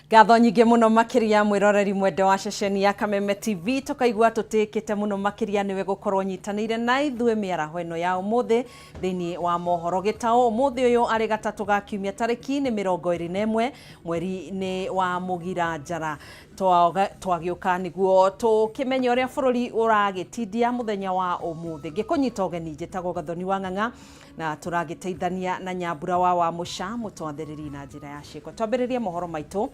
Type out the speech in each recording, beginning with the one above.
Ngatho nyingĩ mũno makĩria mwĩroreri mwende wa ceceni ya Kameme TV, tũkaigua tũtĩĩkĩte mũno makĩria nĩwe gũkorwo nyitanĩire na ithuĩ mĩaraho ĩno ya ũmũthĩ thĩinĩ wa mohoro gĩtaũ. Ũmũthĩ ũyũ arĩ gatatũ ga kiumia, tarĩki nĩ 21, mweri nĩ wa Mũgira Njara. Twagĩũka nĩguo tũkĩmenye ũrĩa bũrũri ũragĩtindia mũthenya wa ũmũthĩ. Ngĩkũnyita ũgeni, njĩtagwo Gathoni wa Ng'ang'a, na tũragĩteithania na Nyambura wa Wamũca mũtwathĩrĩri na njĩra ya ciĩko. Twambĩrĩrie mohoro maitũ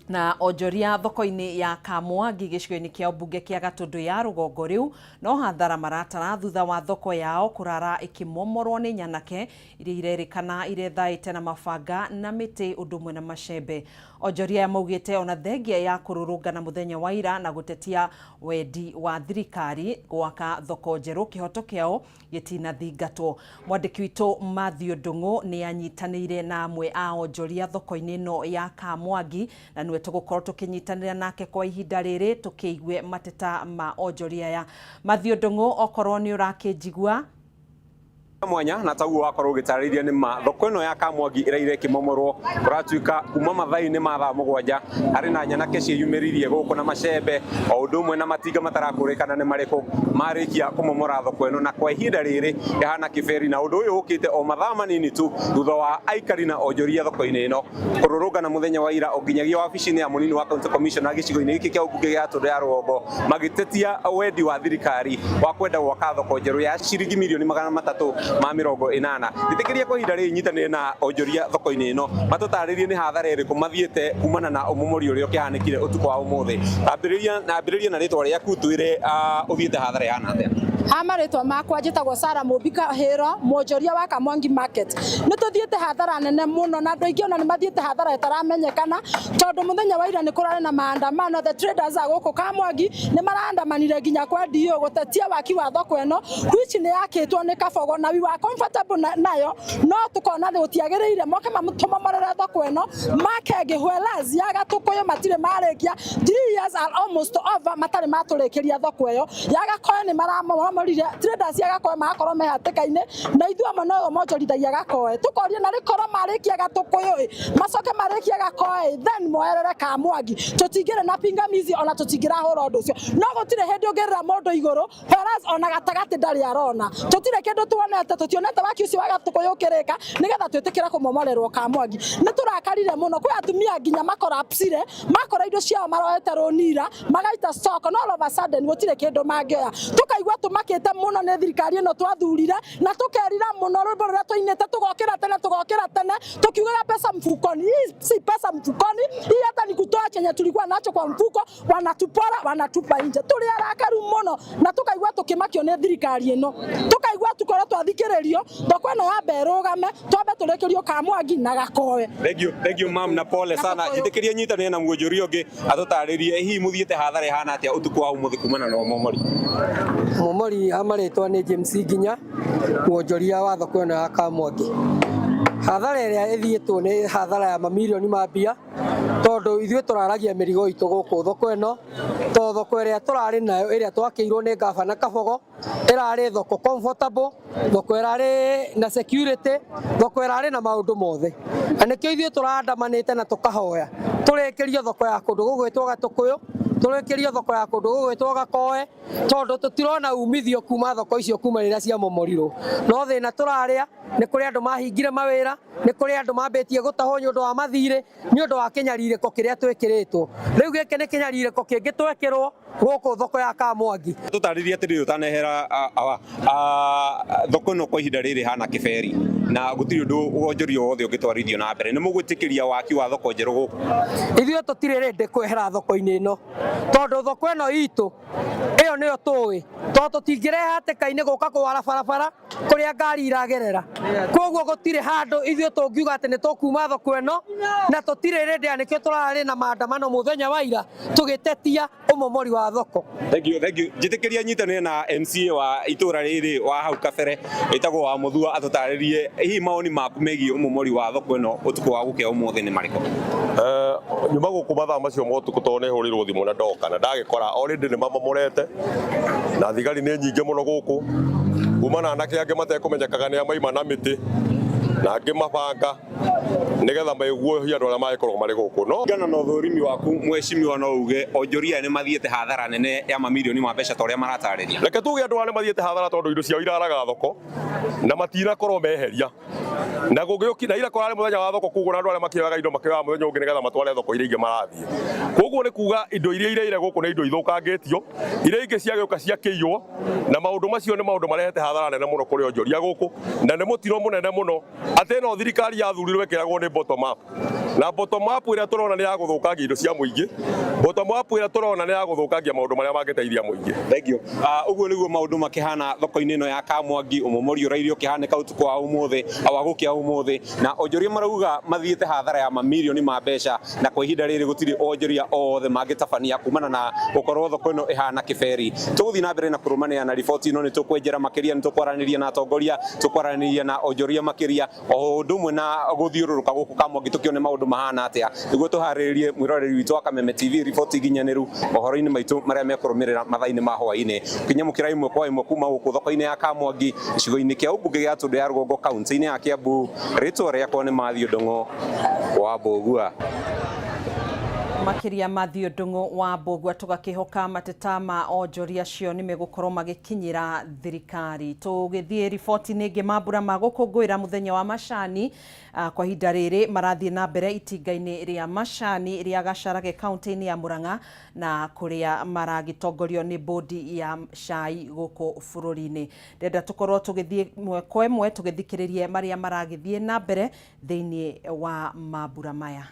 na onjoria thoko-inĩ ya Kamwangi gĩcigo-inĩ kĩa ũmbunge kĩa Gatũndũ ya rũgongo. Rĩu no hathara maratara thutha wa thoko yao kũrara ĩkĩmomorwo nĩ nyanake iria irerĩkana irethaĩte na mabanga na mĩtĩ ũndũ ũmwe na macembe. Onjoria aya maugĩte ona thengia ya kũrũrũngana mũthenya wa ira na gũtetia wendi wa thirikari gwaka thoko njerũ, kĩhoto kĩao gĩtinathingatwo. Mwandĩki witũ Matthew Ndung'u nĩ anyitanĩire na amwe a onjoria thoko-inĩ ĩno ya Kamwangi, na nĩwe tũgũkorwo tũkĩnyitanĩra nake kwa ihinda rĩrĩ tũkĩigue mateta ma onjoria aya. Matthew Ndung'u, okorwo nĩ ũrakĩnjigua, Mwanya na taguo wakorwo ũgĩtarĩria, nĩ ma thoko ĩno ya Kamwangi ĩraire ĩkĩmomorwo. Kũratuĩka kuma mathaa-inĩ ma thaa 7 harĩ na nyanake ciĩyumĩririe gũkũ na macembe o ũndũ ũmwe na matinga matarakũrĩkana nĩ marĩkũ, marĩkia kũmomora thoko ĩno, na kwa ihinda rĩrĩ ĩhana kĩberi. Na ũndũ ũyũ ũkĩte o mathaa manini tu thutha wa aikari na onjoria thoko-inĩ ĩno kũrũrũngana mũthenya wa ira o nginyagia wabici-inĩ ya mũnini wa county commissioner gĩcigo-inĩ gĩkĩ kĩa ũmbunge gĩa Gatũndũ ya rũgongo, magĩtetia wendi wa thirikari wa kwenda gwaka thoko njerũ ya ciringi mirioni 380. Njĩtĩkĩria kwa ihinda rĩrĩ nyitanĩre na onjoria thoko-inĩ ĩno matũtarĩrie nĩ hathara ĩrĩkũ mathiĩte kumana na ũmomori ũrĩa ũkĩhanĩkire ũtukũ wa ũmũthĩ. Ambĩrĩria na ambĩrĩria na rĩtwa rĩaku, twĩre ũthiĩte hathara ĩhana atĩa. Ha marĩtwa makwa njĩtagwo Sara Mũmbi Kahĩro, mwonjoria wa Kamwangi Market. Nĩ tũthiĩte hathara nene mũno, na andũ aingĩ ona nĩ mathiĩte hathara ĩtaramenyekana, tondũ mũthenya wa ira nĩ kũrarĩ na maandamano. The traders a gũkũ Kamwangi nĩ maraandamanire nginya kwa DO gũtetia waki wa thoko ĩno, which nĩ yakĩtwo nĩ Kabogo, na we were comfortable nayo, no tũkona gũtiagĩrĩire moke matũmomorere thoko ĩno make ĩngĩ, whereas ya Gatũkũyũ matirĩ marĩkia. 3 years are almost over matarĩ matũrĩkĩria thoko ĩyo. Ya Gakoe nĩ maramomorire, traders ya Gakoe magakorwo me hatĩka-inĩ, na ithuĩ amwe no monjorithagia Gakoe. Tũkoria na rĩkorwo marĩkia Gatũkũyũ ĩ, macoke marĩkie Gakoe ĩ, then moerere Kamwangi. Tũtingĩrĩ na pingamizi ona tũtingĩrahũra ũndũ ũcio, no gũtirĩ hĩndĩ ũngĩrĩra mũndũ igũrũ whereas ona gatagatĩ ndarĩ arona. Tũtirĩ kĩndũ tuonete, tũtionete waki ũcio wa Gatũkũyũ ũkĩrĩka nĩgetha twĩtĩkĩre kũmomorerwo Kamwangi. Nĩ tũrakarire mũno, kwĩ atumia nginya makorapsire, makora indo ciao maroete rũnira magaita stock, no all of a sudden gũtirĩ kĩndũ mangĩoya. Tũkaigua tũmakĩte mũno nĩ thirikari ĩno twathurire, na tũkerira mũno rwĩmbo rũrĩa tũinĩte, tũgokĩra tene, tũgokĩra tene tukiugaga pesa mfukoni. Hii si pesa mfukoni, hii hata ni kutoa chenye tulikuwa nacho kwa mfuko, wanatupora, wanatupa nje. Tũrĩ arakaru mũno na tũkaigua tũkĩmakio nĩ thirikari ĩno, tũkaigua tukorwo twathikĩrĩrio, thoko ĩno yambe ĩrũgame, twambe tũrĩkĩrio Kamwangi na Gakoe. Thank you, thank you, ma'am, na pole sana. Njĩtĩkĩria nyitanĩre na mwonjoria ũngĩ atũtarĩrie hihi mũthiĩte hathara ĩhana atĩa ũtukũ wa ũmũthĩ kumana na ũmomori. Mũmori ha marĩtwa nĩ James Nginya, mwonjoria wa thoko ĩno ya Kamwangi. Hathara ĩrĩa ĩthiĩtwo nĩ hathara ya mamirioni ma mbia, tondũ ithuĩ tũraragia mĩrigo itũ gũkũ thoko ĩno, tondũ thoko ĩrĩa tũrarĩ nayo ĩrĩa twakĩirwo nĩ ngabana Kabogo ĩrarĩ thoko comfortable, thoko ĩrarĩ na security, thoko ĩrarĩ na maũndũ mothe, na nĩkĩo ithuĩ tũrandamanĩte na tũkahoya tũrĩkĩrio thoko ya kũndũ gũgwĩtwo Gatũkũyũ, tũrĩkĩrio thoko ya kũndũ gũgwĩtwo Gakoe, tondũ tũtirona umithio kuma thoko icio kuma rĩrĩa ciamomorirwo. No thĩna tũrarĩa nĩ kũrĩ andũ mahingire mawĩra, nĩ kũrĩ andũ mambĩtie gũtahwo nĩ ũndũ wa mathirĩ, nĩ ũndũ wa kĩnyarirĩko kĩrĩa twĩkĩrĩtwo. Rĩu gĩkĩ nĩ kĩnyarirĩko kĩngĩ twekĩrwo gũkũ thoko ya Kamwangi. Tũtarĩrie atĩrĩrĩ, ũtanehera thoko ĩno kwa ihinda rĩrĩ hana kĩberi na gũtirĩ ũndũ wonjoria wothe ũngĩtwarithio na mbere, nĩ mũgwĩtĩkĩria waki wa thoko njerũ gũkũ? Ithuĩ tũtirĩ ready kwehera thoko-inĩ ĩno, tondũ thoko ĩno itũ ĩyo nĩyo tũĩ, tondũ tũtingĩrehe hatĩka-inĩ gũka kwara barabara kũrĩa ngari iragerera. Koguo gũtirĩ handũ ithuĩ tũngiuga atĩ nĩ tũkuma thoko ĩno, na tũtirĩ ready, na nĩkĩo tũrarĩ na maandamano mũthenya wa ira tũgĩtetia ũmomori wa thoko. Thank you, thank you. Njĩtĩkĩria nyitanĩre na MCA wa itũra rĩrĩ wa hau kabere ĩtagwo wa Mũthua atũtarĩrie hihi mawoni maku megiĩ ũmomori wa thoko ĩno ũtukũ wa gũkĩa ũmũthĩ nĩ marĩkũ. Nyuma gũkũ mathaa macio ma ũtukũ tondũ nĩ hũrĩirwo thimũ na ndoka na ndagĩkora already nĩ mamomorete na thigari nĩ nyingĩ mũno gũkũ, kuma na anake angĩ matekũmenyekaga nĩ a maima na mĩtĩ. Na ngĩmabanga nĩgetha maiguohie andũ arĩa magĩkorwo marĩ gũkũ no Ngana na ũthũrimi waku mheshimiwa, no uge onjoria nĩ mathiĩte hathara nene ya mamirioni ma mbeca ta ũrĩa maratarĩria? Reke tuge andũ aya nĩ mathiĩte hathara tondũ indo ciao iraraga thoko na matinakorwo meheria na gũgĩũki na ira kũrarĩ mũthenya wa thoko, koguo na andũ arĩa makĩoyaga indo makĩoyaga mũthenya ũngĩ nĩgetha matware thoko iria ingĩ marathiĩ. Koguo nĩ kuga indo iria ireire gũkũ nĩ indo ithũkangĩtio, iria ingĩ ciagĩũka ciakĩiywo, na maũndũ macio nĩ maũndũ marehete hathara nene mũno kũrĩ onjoria gũkũ, na nĩ mũtino mũnene mũno atĩ ĩno thirikari yathurirwo ĩkĩragwo nĩ bottom up, na bottom up ĩrĩa tũrona nĩ ya gũthũkangia indo cia mũingĩ, bottom up ĩrĩa tũrona nĩ ya gũthũkangia maũndũ marĩa mangĩteithia mũingĩ. Thank you. Ũguo nĩguo maũndũ makĩhana thoko-inĩ ĩno ya Kamwangi, ũmomori ũrairio ũkĩhanĩka ũtukũ wa ũmũthĩ wa gũkĩa ũmũthĩ, na onjoria marauga mathiĩte hathara ya mamirioni ma mbeca, na kwa ihinda rĩrĩ gũtirĩ onjoria othe mangĩtabania kumana na gũkorwo thoko ĩno ĩhana kĩberi. Tũgũthiĩ na mbere na kũrũmanĩra na riboti ĩno, nĩ tũkwenjera makĩria, nĩ tũkwaranĩria na atongoria, tũkwaranĩria na onjoria makĩria, o ũndũ ũmwe na gũthiũrũrũka gũkũ Kamwangi tũkĩone maũndũ mahana atĩa, nĩguo tũharĩrĩrie mwĩroreri witũ wa Kameme TV riboti nginyanĩru mohoro-inĩ maitũ marĩa mekũrũmĩrĩra mathaa-inĩ ma hwaĩ-inĩ. Ũkĩnyamũkĩra ĩmwe kwa ĩmwe kuma gũkũ thoko-inĩ ya Kamwangi gĩcigo-inĩ kĩa ũmbunge gĩa Tũndũ ya Rũgongo kaunti-inĩ ya Kiambu, rĩtwa rĩakwa nĩ Matthew Ndung'u wa Mbũgua. Makiria Matthew Ndung'u wa Mbũgua, tũgakĩhoka mateta ma onjoria acio nĩ megũkorwo magĩkinyĩra thirikari. Tũgĩthiĩ riboti-inĩ ĩngĩ, mambura ma gũkũngũĩra mũthenya wa macani kwa ihinda rĩrĩ marathiĩ na mbere itinga-inĩ rĩa macani rĩa Gacharage kaunti-inĩ ya Murang'a, na kũrĩa maragĩtongorio nĩ bodi ya cai gũkũ bũrũri-inĩ. Ndĩrenda tũkorwo tũgĩthiĩ ĩmwe kwa ĩmwe tũgĩthikĩrĩrie marĩa maragĩthiĩ na mbere thĩinĩ wa mambura maya.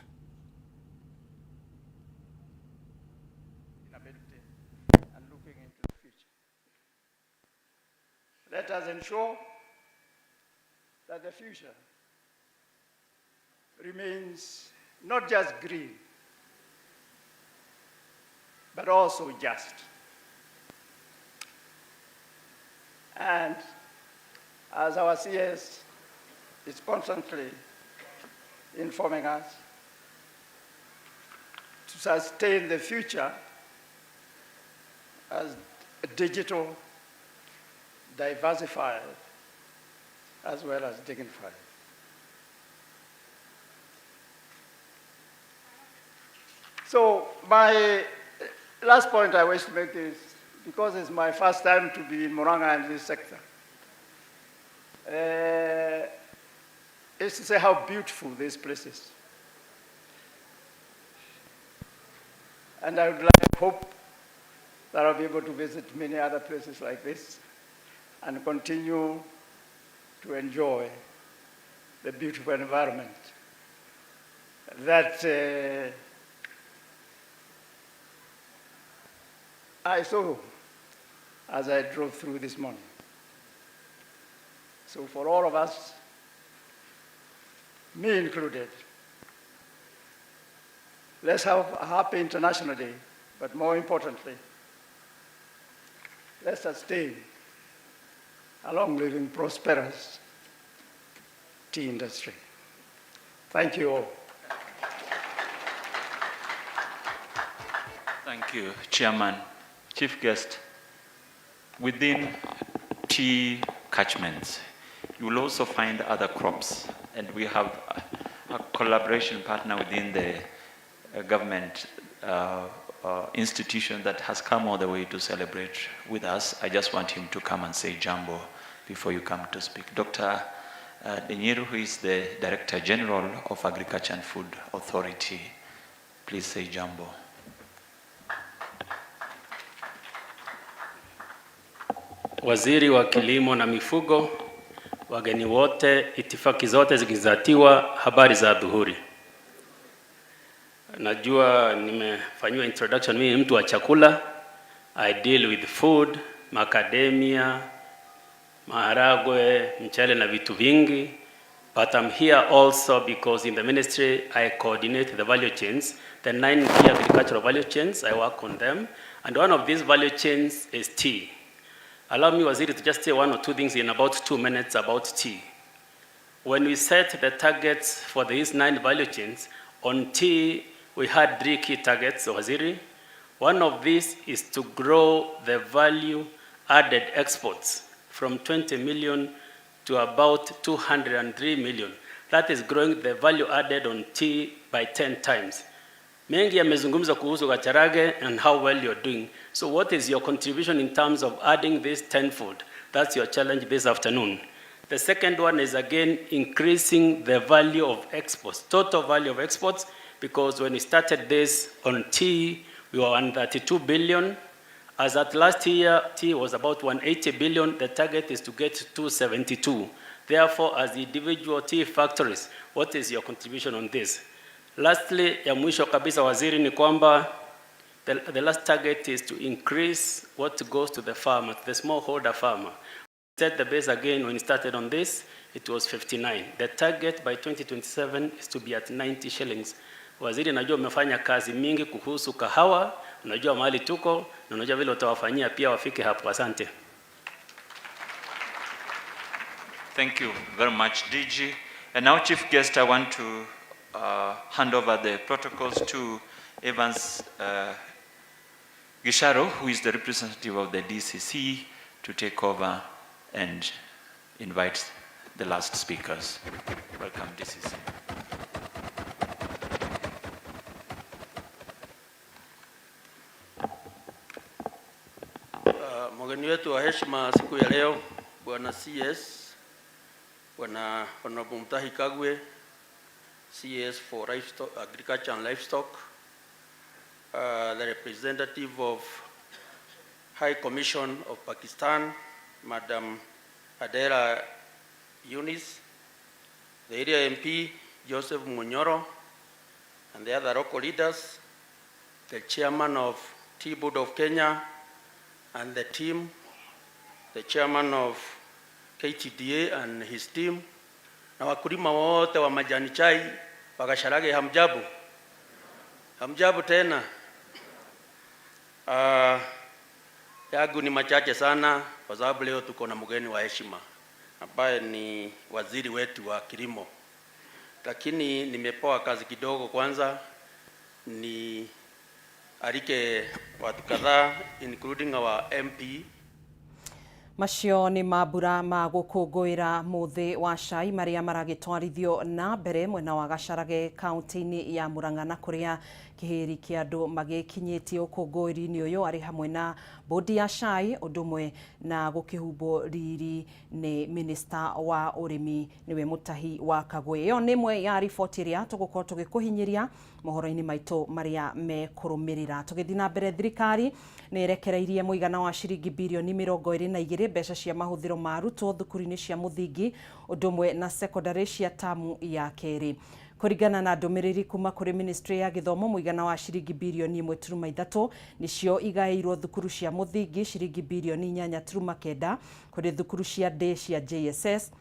And looking into the future. Let us ensure that the future remains not just green, but also just. And as our CS is constantly informing us, to sustain the future as digital, diversified, as well as dignified. So my last point I wish to make is, because it's my first time to be in Murang'a in this sector, is to say how beautiful this place is. And I would like hope that I'll be able to visit many other places like this and continue to enjoy the beautiful environment that I saw as I drove through this morning. So for all of us, me included, let's have a happy International Day, but more importantly, let's sustain a long-living, prosperous tea industry. Thank you all. Thank you, Chairman. Chief guest, within tea catchments, you will also find other crops, and we have a collaboration partner within the government institution that has come all the way to celebrate with us. I just want him to come and say jambo before you come to speak. Dr. Denyiru, who is the Director General of Agriculture and Food Authority, please say jambo. Waziri wa Kilimo na Mifugo, wageni wote, itifaki zote zikizingatiwa, habari za dhuhuri. Najua nimefanyiwa introduction, mimi ni mtu wa chakula. I deal with food, macadamia, maharagwe, mchele na vitu vingi. But I'm here also because in the ministry I coordinate the value chains, the nine key agricultural value chains, I work on them. And one of these value chains is tea. Allow me, Waziri, to just say one or two things in about 2 minutes about tea. When we set the targets for these nine value chains, on tea, we had three key targets, Waziri. One of these is to grow the value added exports from 20 million to about 203 million. That is growing the value added on tea by 10 times. Mengi yamezungumza kuhusu Gacharage and how well you're doing. So what is your contribution in terms of adding this tenfold? That's your challenge this afternoon. The second one is again increasing the value of exports, total value of exports, because when we started this on tea, we were on 32 billion. As at last year, tea was about 180 billion. The target is to get 272. Therefore, as individual tea factories, what is your contribution on this? Lastly, ya mwisho kabisa waziri ni kwamba the last target is to increase what goes to the farmer, to the smallholder farmer. Set the base again when we started on this, it was 59. The target by 2027 is to be at 90 shillings. Waziri, najua umefanya kazi mingi kuhusu kahawa, unajua mahali tuko na unajua vile utawafanyia pia wafike hapo. Asante. Thank you very much, DG. And now, Chief Guest, I want to hand over the protocols to Evans Gisharo, who is the representative of the DCC, to take over and invite the last speakers. Welcome, DCC. Mgeni wetu wa heshima siku ya leo Bwana CS, Bwana Honorable Mutahi Kagwe, CS for Livestock, Agriculture and Livestock, the representative of High Commission of Pakistan, Madam Adela Yunis, the area MP Joseph Munyoro, and the other local leaders, the chairman of Tea Board of Kenya and the team, the chairman of KTDA and his team, na wakulima wote wa majani chai wa Gacharage, hamjabu? Hamjabu tena. Yangu ni machache sana kwa sababu leo tuko na mgeni wa heshima ambaye ni waziri wetu wa kilimo, lakini nimepewa kazi kidogo. Kwanza ni alike watu kadhaa including our MP. Macio nĩ mambura ma gũkũngũĩra mũthĩ wa cai marĩa maragĩtwarithio na mbere mwena wa Gacharage kaunti-inĩ ya Murang'a, na kũrĩa kĩhĩri kĩa andũ magĩkinyĩtie ũkũngũĩri-inĩ ũyũ arĩ hamwe na bodi ya cai, ũndũ ũmwe na gũkĩhumbwo riri nĩ minista wa ũrĩmi nĩwe Mutahi wa Kagwe. Ĩyo nĩ ĩmwe ya riboti ĩrĩa tũgũkorwo tũgĩkũhinyĩria mohoro-inĩ maitũ marĩa mekũrũmĩrĩra. Tũgĩthiĩ na mbere, thirikari nĩ ĩrekereirie mũigana wa ciringi birioni 22 mbeca cia mahũthĩro ma arutwo thukuru-inĩ cia mũthingi ũndũ ũmwe na secondary cia tamu ya kerĩ. Kũringana na ndũmĩrĩri kuma kũrĩ ministry ya gĩthomo, mũigana wa ciringi birioni 1.3 nĩcio igaĩirwo thukuru cia mũthingi, ciringi birioni 8.9 kũrĩ thukuru cia day cia JSS,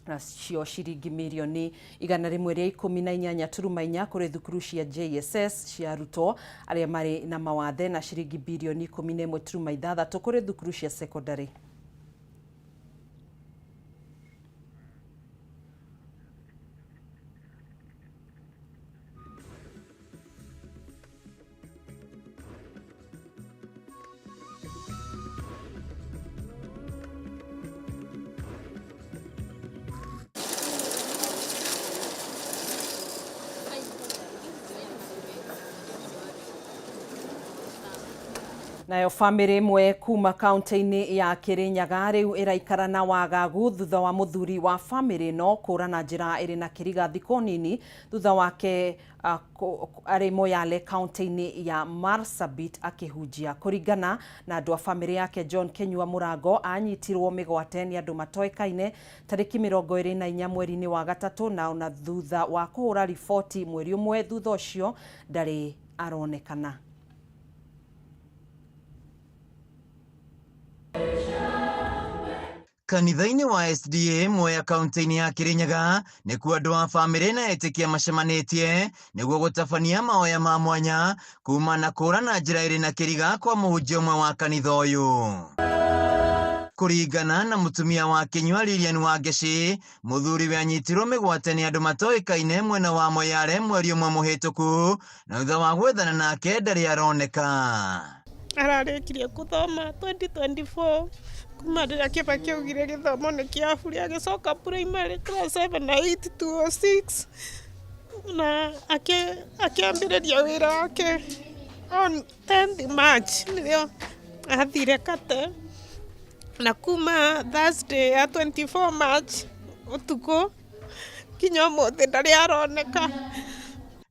nacio ciringi mirioni 118.4 kũrĩ thukuru cia JSS cia arutwo arĩa marĩ na mawathe, na ciringi birioni 11.6 kũrĩ thukuru cia secondary. Nayo bamĩrĩ ĩmwe kuma kaunti-inĩ ya Kirinyaga rĩu ĩraikara na wagagu thutha wa mũthuri wa bamĩrĩ ĩno kũra na njĩra ĩrĩ na kĩriga thikũ nini thutha wake arĩ Moyale kaunti-inĩ ya Marsabit akĩhunjia. Kũringana na andũ a bamĩrĩ yake, John Kenyua Mũrango anyitirwo mĩgwate nĩ andũ matoĩkaine tarĩki 24 mweri-inĩ wa gatatũ, na ona thutha wa kũhũra riboti mweri ũmwe thutha ũcio ndarĩ aronekana. Kanitha-inĩ wa SDA Mwea kaunti-inĩ ya Kirinyaga nĩkuo andũ a bamĩrĩ na etĩkia macemanĩtie nĩguo gũtabania mahoya ma mwanya kuma na kũra na njĩra ĩrĩ na kĩriga kwa mũhunjia ũmwe wa kanitha ũyũ. Kũringana na mũtumia wa Kinyua Lilian Wangeci, mũthuriwe anyitirwo mĩgwate nĩ andũ matoĩkaine mwena wa Moyale mweri ũmwe mũhĩtũku, na thutha wa gwethana nake ndarĩ aroneka. Ararĩkirie gũthoma 2024. Kuma rĩrĩa Kĩbakĩ augire gĩthomo nĩ kĩa bure agĩcoka primary class 7 na 8 206 na akĩambĩrĩria wĩra wake on 10th March nĩrĩo athire Kate na kuma Thursday ya 24 March ũtukũ kinya ũmũthĩ ndarĩ aroneka.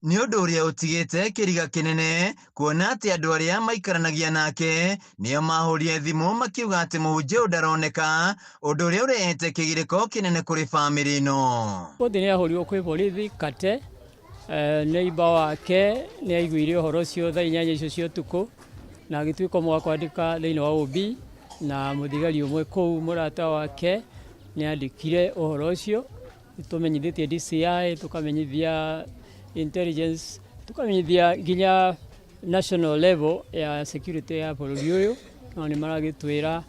Nĩ ũndũ ũrĩa ũtigĩte kĩriga kĩnene kuona atĩ andũ arĩa maikaranagia nake nĩo mahũrire thimũ makiuga atĩ mũhunjia ũyũ ndaroneka, ũndũ ũrĩa ũrehete kĩgirĩko kĩnene kũrĩ bamĩrĩ ĩno. Ũmũthĩ nĩ ahũrirwo kwĩ borithi Kate, neighbor wake nĩ aiguire ũhoro ũcio thaa 8 icio cia ũtukũ na agĩtuĩka ũmwe wa kwandĩka thĩinĩ wa OB na mũthigari ũmwe kũu mũrata wake nĩ andĩkire ũhoro ũcio. Nĩ tũmenyithĩtie DCI, tũkamenyithia intelligence, tũkamenyithia nginya national level ya security ya bũrũri ũyũ, nao nĩ maragĩtwĩra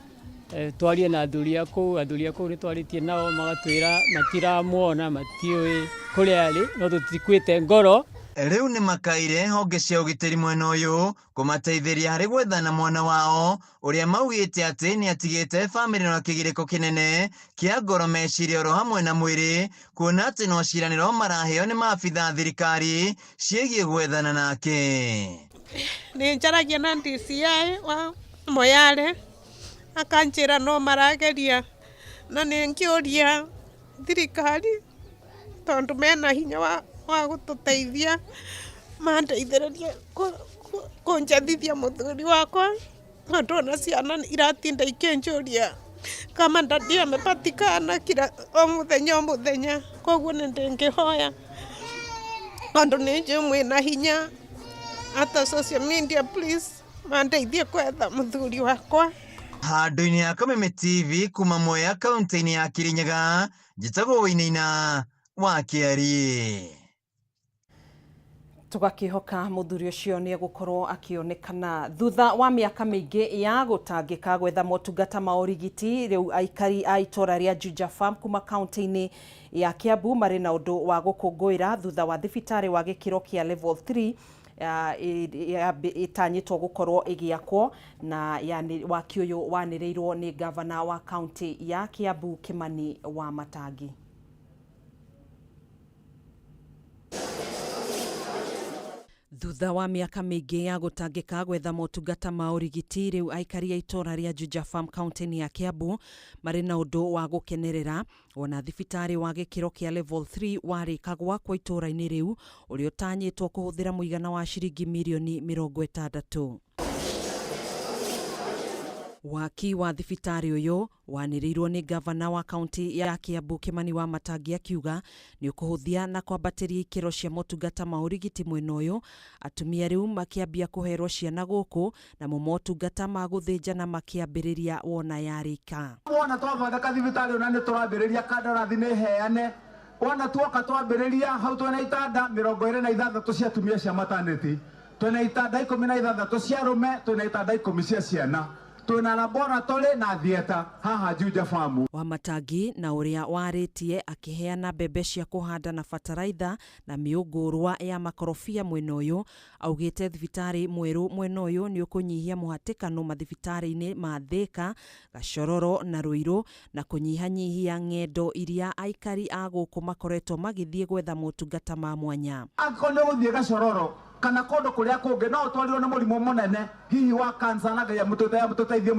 twarie na athuri a kũu, athuri a kũu nĩ twarĩtie nao magatwĩra matiramuona, matiũĩ kũrĩa arĩ, no tũtikuĩte ngoro. Rĩu nĩ makaire honge cia ũgitĩri mwena ũyũ kũmateithĩria harĩ gwethana mwana wao ũrĩa maugĩte atĩ nĩ atigĩte bamĩrĩ na kĩgirĩko kĩnene kĩa ngoro, meciria oro hamwe na mwĩrĩ, kuona atĩ no ciranĩro maraheo nĩ maabitha thirikari ciĩgiĩ gwethana nake. Nĩ njaragia na DCI wa Moyale akanjĩra no marageria na nĩ ngĩũria thirikari tondũ mena hinya wa gũtũteithia mandeithĩrĩrie kũnjathithia mũthuri wakwa tondũ ona ciana iratinda ikĩnjũria kama daddy amepatikana kila o mũthenya o mũthenya, koguo nĩ ndĩngĩhoya tondũ nĩ njũĩ mwĩna hinya hata social media please mandeithie kwetha mũthuri wakwa. Handũ-inĩ ya Kameme TV kuma Mwea kaunti-inĩ ya Kirinyaga, njĩtagwo Wainaina wa Kĩariĩ. Tũgakĩhoka mũthuri ũcio nĩ egũkorwo akĩonekana thutha wa mĩaka mĩingĩ ya gũtangĩka gwetha motungata ma ũrigiti. Rĩu aikari a itũra rĩa Juja Farm kuma kaunti-inĩ ya Kiambu marĩ na ũndũ wa gũkũngũĩra thutha wa thibitarĩ wa gĩkĩro kĩa level 3 ĩtanyĩtwo gũkorwo ĩgĩakwo na waki ũyũ wanĩrĩirwo nĩ gavana wa kaunti ya Kiambu Kimani Wamatangi. Thutha wa mĩaka mĩingĩ ya gũtangĩka gwetha motungata ma ũrigiti, rĩu aikari a itũra rĩa Juja Farm kaunti-inĩ ya Kiambu marĩ na ũndũ wa gũkenerera wona thibitarĩ wa gĩkĩro kĩa level 3 warĩka gwakwo itũra-inĩ rĩu ũrĩa ũtanyĩtwo kũhũthĩra mũigana wa ciringi mirioni 60. Waki wa thibitarĩ ũyũ wanĩrĩirwo nĩ gavana wa kaunti ya Kiambu Kimani Wamatangi akiuga nĩ ũkũhũthia na kwambatĩria ikĩro cia motungata ma ũrigiti mwena ũyũ, atumia rĩu makĩambia kũherwo ciana gũkũ namo motungata ma gũthĩnjana makĩambĩrĩria wona yarĩka. Wona twathondeka thibitarĩ ona nĩ tũrambĩrĩria kandarathi nĩ heane, wona tuoka twambĩrĩria hau twĩna itanda 26 cia atumia cia maternity, twĩna itanda 16 cia arũme, twĩna itanda 10 cia ciana, twĩna laboratory na theatre haha Juja Farm. Wamatangi na ũrĩa warĩtie akĩheana mbembe cia kũhanda na bataraitha na mĩũngũrwa ya makorobia mwena ũyũ, augĩte thibitarĩ mwerũ mwena ũyũ nĩ ũkũnyihia mũhatĩkano mathibitarĩ-inĩ ma Thĩka, Gachororo na Ruiru na kũnyihanyihia ng'endo iria aikari a gũkũ makoretwo magĩthiĩ gwetha motungata ma mwanya. Angĩkorwo nĩ ũgũthiĩ Gachororo kana kũndũ kũrĩa kũngĩ no ũtwarirwo nĩ mũrimũ mũnene hihi wa cancer, na Ngai amũteithie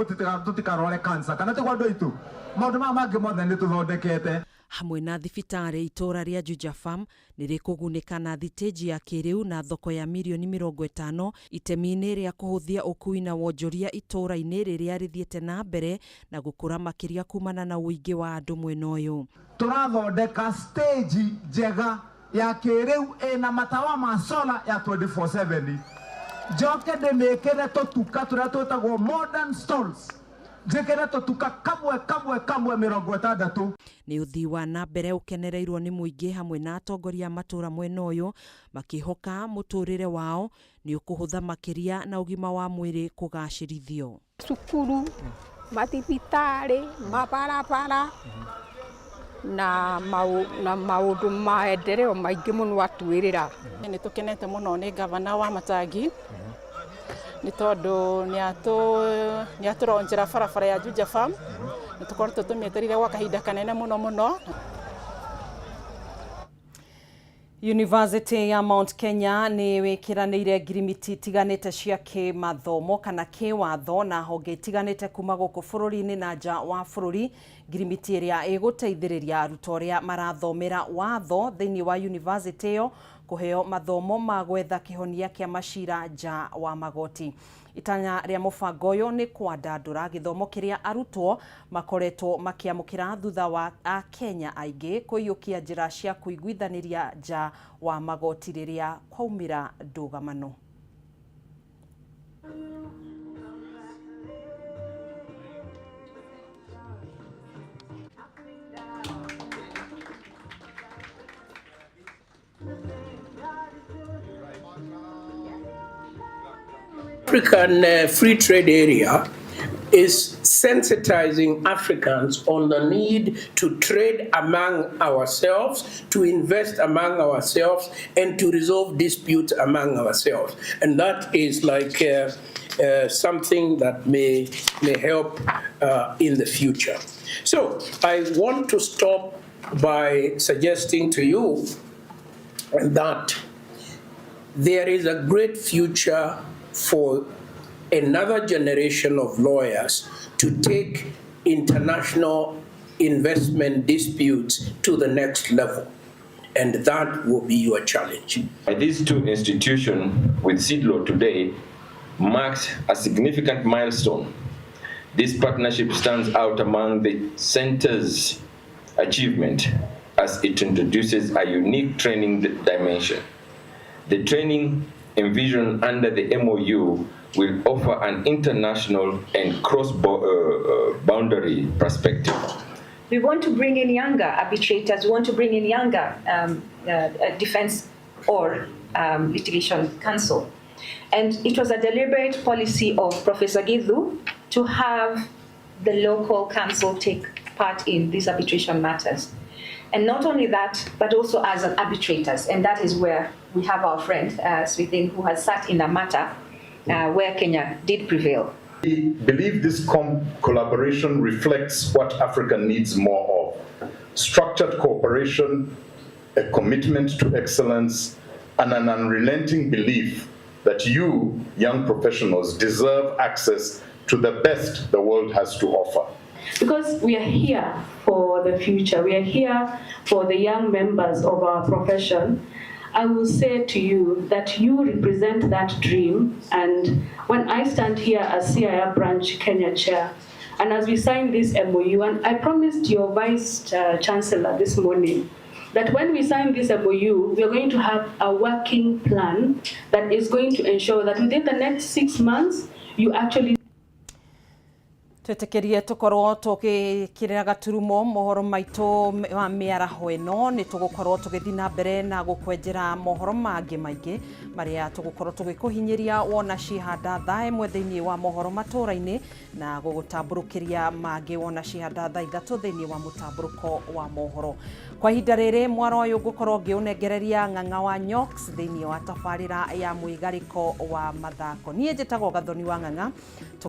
tũtikarware cancer kana tiguo andũ aitũ, maũndũ maya mangĩ mothe nĩ tũthondekete. Hamwe na thibitarĩ itũra rĩa Juja Farm nĩ rĩkũgunĩka na thitĩnji ya kĩrĩu na thoko ya mirioni 50 itemi-inĩ rĩa kũhũthia ũkui na wonjoria itũra-inĩ rĩrĩa rĩthiĩte na mbere na gũkũra makĩria kumana na ũingĩ wa andũ mwena ũyũ. Tũrathondeka stage njega ya kĩrĩu ĩna matawa ma solar ya 24/7, njoke ndĩmĩkĩre tũtuka tũrĩa twĩtagwo modern stalls, njĩkĩre tũtuka kamwe kamwe kamwe 60. Nĩ ũthii wa na mbere ũkenereirwo nĩ mũingĩ hamwe na atongoria a matũra mwena ũyũ makĩhoka mũtũrĩre wao nĩ ũkũhũtha makĩria na ũgima wa mwĩrĩ kũgacĩrithio. Cukuru, mathibitarĩ, mabarabara na maũndũ maendeleo maingĩ mũno atwĩrĩra. Nĩ tũkenete mũno nĩ gavana wa Matangi Nĩ tondũ nĩ atũronjera barabara ya Juja Farm, nĩ tũkoretwo tũmĩetereire gwa kahinda kanene mũno mũno. University ya Mount Kenya nĩ wĩkĩranĩire ngirimiti itiganĩte cia kĩmathomo kana kĩwatho na honge itiganĩte kuma gũkũ bũrũri-inĩ na nja wa bũrũri. Ngirimiti ĩrĩa ĩgũteithĩrĩria arutwo arĩa marathomera watho thĩinĩ wa university ĩyo kũheo mathomo ma gwetha kĩhonia kĩa macira nja wa magoti. Itanya rĩa mũbango ũyũ nĩ kwandandũra gĩthomo kĩrĩa arutwo makoretwo makĩamũkĩra thutha wa Akenya aingĩ kũiyũkia njĩra cia kũiguithanĩria nja wa magoti rĩrĩa kwaumĩra ndũgamano. African Free Trade Area is sensitizing Africans on the need to trade among ourselves, to invest among ourselves, and to resolve disputes among ourselves. And that is like something that may help in the future. So I want to stop by suggesting to you that there is a great future for another generation of lawyers to take international investment disputes to the next level. And that will be your challenge. These two institutions with Sidlaw today marks a significant milestone. This partnership stands out among the center's achievement as it introduces a unique training dimension. The training envisioned under the MOU will offer an international and cross-boundary perspective. We want to bring in younger arbitrators, we want to bring in younger defense or litigation counsel. And it was a deliberate policy of Professor Githu to have the local counsel take part in these arbitration matters. And not only that, but also as an arbitrators. And that is where we have our friend, Swithin, who has sat in a matter where Kenya did prevail. We believe this collaboration reflects what Africa needs more of: structured cooperation, a commitment to excellence, and an unrelenting belief that you, young professionals, deserve access to the best the world has to offer. Because we are here for the future, we are here for the young members of our profession. I will say to you that you represent that dream. And when I stand here as CIArb Branch Kenya Chair, and as we sign this MOU, and I promised your Vice Chancellor this morning that when we sign this MOU, we are going to have a working plan that is going to ensure that within the next 6 months, you actually Twĩtĩkĩrie tũkorwo tũgĩkĩrĩra gaturumo mohoro maitũ ma mĩaraho ĩno. Nĩ tũgũkorwo tũgĩthiĩ na mbere na gũkwenjera mohoro mangĩ maingĩ marĩa tũgũkorwo tũgĩkũhinyĩria wona cihanda thaa 1 thĩinĩ wa mohoro matũra-inĩ, na gũgũtambũrũkĩria mangĩ wona cihanda thaa 3 thĩinĩ wa mũtambũrũko wa mohoro. Kwa ihinda rĩrĩ mwaro ũyũ ngũkorwo ngĩũnengereria Ng'ang'a wa Nyox thĩinĩ wa tabarĩra ya mwĩgarĩko wa mathako. Niĩ njĩtagwo Gathoni wa Ng'ang'a.